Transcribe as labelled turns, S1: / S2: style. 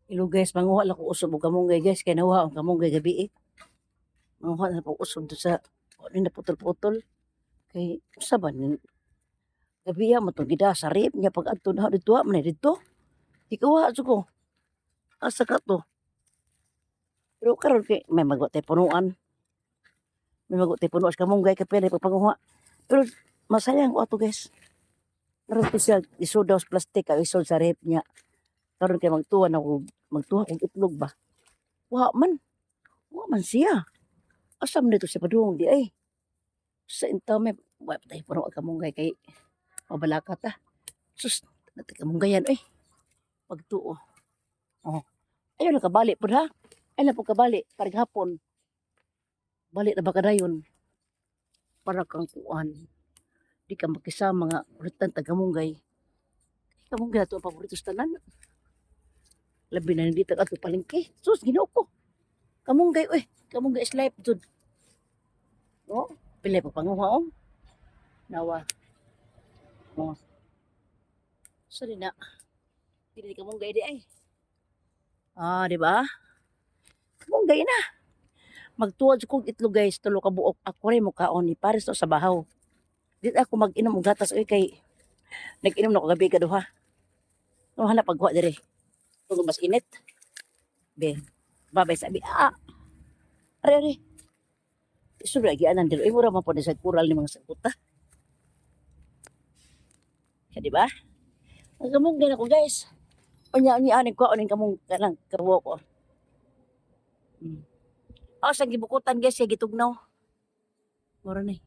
S1: Hello guys, manguha lang ko usob og kamunggay, guys, kay nahuha ang kamunggay gabi eh. Manguha na ko usob do sa ano na putol-putol. Kay usa ba ni gabi ya mo to gida sa rep niya pag adto na dito man dito. Di kuha jud ko. Asa ka to? Pero karon kay may magwa tay punuan. May magwa tay punuan sa kamunggay kay pwede pagpanguha. Pero masayang ko ato, guys. Karon to siya isod daw sa plastic ang isod sa rep niya. Karon kay magtuwa na ko, magtuwa kog itlog ba. Wa man. Wa man siya. Asa man dito siya padung di ay. Sa intame wa pa tayo puno ang kamunggay kay mabalaka ta. Sus, nati kamunggayan oy. Pagtuo. Oh. Ayaw na kabali pud ha. Ayaw na pud kabali parang hapon. Balik na ba kadayon? Para kang kuan. Di ka makisama nga ulitan ta kamunggay. Kamunggay ato ang paborito sa tanan. Labi na hindi ta adto palengke. Sus, Ginoo ko. Kamunggay oy. Kamunggay is life jud. Oh, pila pa panguha oh. Nawa. Oh. Sorry na. Dili kamunggay di ay. Ah, di ba? Kamunggay na. Magtuwa jud kog itlog, guys, tulo ka buok. Ako rin mo kaon ni pares to sa bahaw. Di ako mag-inom og gatas oy kay nag-inom na ko gabi kaduha. No hanap pagkuha dire. Tungod mas init. Be. Babay sabi ah. Are are. Isod lagi anan diri. Uy, mura man po ni sa kural ni mga saguta. Ya, di ba? Nagkamunggay na ko, guys. Unya unya ani ko aning kamong kanang kabuok ko. Oh, sa gibukutan, guys, kay gitugnaw. Mura ni.